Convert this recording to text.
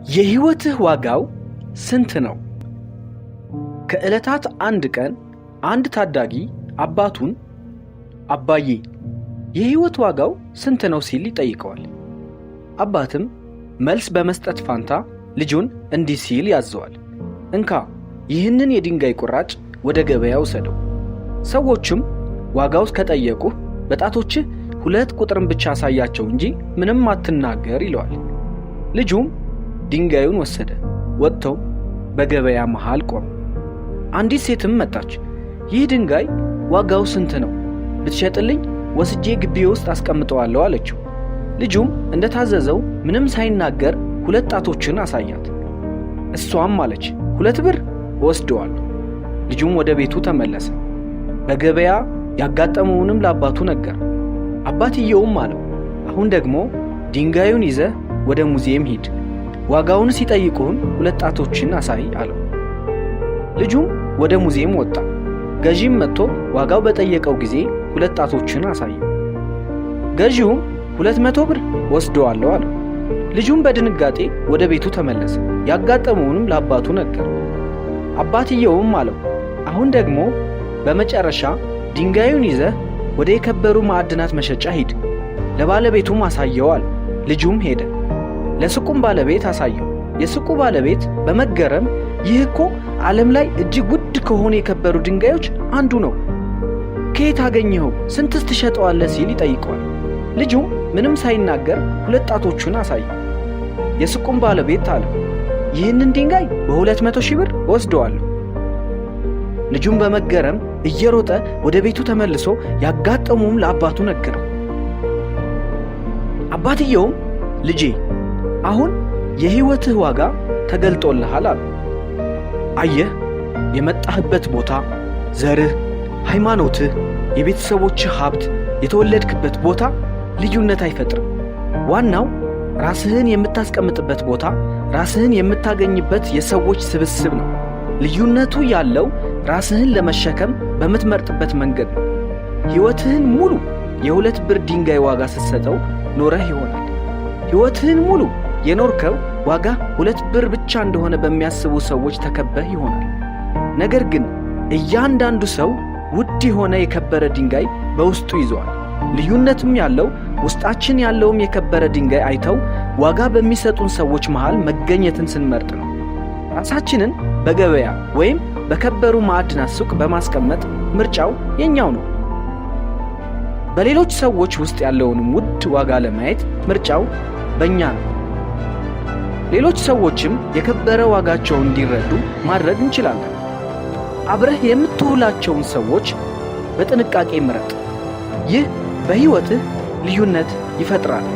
የሕይወትህ ዋጋው ስንት ነው? ከዕለታት አንድ ቀን አንድ ታዳጊ አባቱን "አባዬ፣ የሕይወት ዋጋው ስንት ነው?" ሲል ይጠይቀዋል። አባትም መልስ በመስጠት ፋንታ ልጁን እንዲህ ሲል ያዘዋል። "እንካ፣ ይህንን የድንጋይ ቁራጭ ወደ ገበያ ውሰደው። ሰዎችም ዋጋው ከጠየቁህ በጣቶችህ 2 ቁጥርን ብቻ አሳያቸው እንጂ ምንም አትናገር" ይለዋል። ልጁም ድንጋዩን ወሰደ። ወጥተው በገበያ መሃል ቆመ። አንዲት ሴትም መጣች። "ይህ ድንጋይ ዋጋው ስንት ነው? ብትሸጥልኝ ወስጄ ግቢ ውስጥ አስቀምጠዋለሁ" አለችው። ልጁም እንደታዘዘው ምንም ሳይናገር 2 ጣቶችን አሳያት። እሷም አለች፣ "2 ብር እወስደዋለሁ።" ልጁም ወደ ቤቱ ተመለሰ። በገበያ ያጋጠመውንም ለአባቱ ነገር። አባትየውም አለው፣ "አሁን ደግሞ ድንጋዩን ይዘህ ወደ ሙዚየም ሂድ። ዋጋውን ሲጠይቁህም 2 ጣቶችን አሳይ" አለው። ልጁም ወደ ሙዚየም ወጣ። ገዢም መጥቶ ዋጋው በጠየቀው ጊዜ 2 ጣቶችን አሳየው። ገዢውም 200 ብር ወስደዋለሁ አለው። ልጁም በድንጋጤ ወደ ቤቱ ተመለሰ። ያጋጠመውንም ለአባቱ ነገረው። አባትየውም አለው፣ "አሁን ደግሞ በመጨረሻ ድንጋዩን ይዘህ ወደ የከበሩ ማዕድናት መሸጫ ሂድ፣ ለባለቤቱም አሳየው" አለ። ልጁም ሄደ። ለሱቁም ባለቤት አሳየው። የሱቁ ባለቤት በመገረም "ይህ እኮ ዓለም ላይ እጅግ ውድ ከሆኑ የከበሩ ድንጋዮች አንዱ ነው። ከየት አገኘኸው? ስንትስ ትሸጠዋለህ?" ሲል ይጠይቀዋል። ልጁም ምንም ሳይናገር 2 ጣቶቹን አሳየው። የሱቁም ባለቤት አለ፣ "ይህንን ድንጋይ በ200 ሺህ ብር ወስደዋለሁ።" ልጁም በመገረም እየሮጠ ወደ ቤቱ ተመልሶ ያጋጠመውም ለአባቱ ነገረው። አባትየውም "ልጄ፣ አሁን የሕይወትህ ዋጋ ተገልጦልሃል" አለው። "አየህ፣ የመጣህበት ቦታ፣ ዘርህ፣ ሃይማኖትህ፣ የቤተሰቦችህ ሀብት፣ የተወለድክበት ቦታ ልዩነት አይፈጥርም። ዋናው ራስህን የምታስቀምጥበት ቦታ፣ ራስህን የምታገኝበት የሰዎች ስብስብ ነው። ልዩነቱ ያለው ራስህን ለመሸከም በምትመርጥበት መንገድ ነው። ሕይወትህን ሙሉ የ2 ብር ድንጋይ ዋጋ ስትሰጠው ኖረህ ይሆናል። ሕይወትህን ሙሉ የኖርከው ዋጋ 2 ብር ብቻ እንደሆነ በሚያስቡ ሰዎች ተከበህ ይሆናል። ነገር ግን እያንዳንዱ ሰው ውድ የሆነ የከበረ ድንጋይ በውስጡ ይዟል። ልዩነትም ያለው ውስጣችን ያለውም የከበረ ድንጋይ አይተው ዋጋ በሚሰጡን ሰዎች መሃል መገኘትን ስንመርጥ ነው። ራሳችንን በገበያ ወይም በከበሩ ማዕድናት ሱቅ በማስቀመጥ ምርጫው የኛው ነው። በሌሎች ሰዎች ውስጥ ያለውንም ውድ ዋጋ ለማየት ምርጫው በእኛ ነው። ሌሎች ሰዎችም የከበረ ዋጋቸውን እንዲረዱ ማድረግ እንችላለን። አብረህ የምትውላቸውን ሰዎች በጥንቃቄ ምረጥ። ይህ በሕይወትህ ልዩነት ይፈጥራል።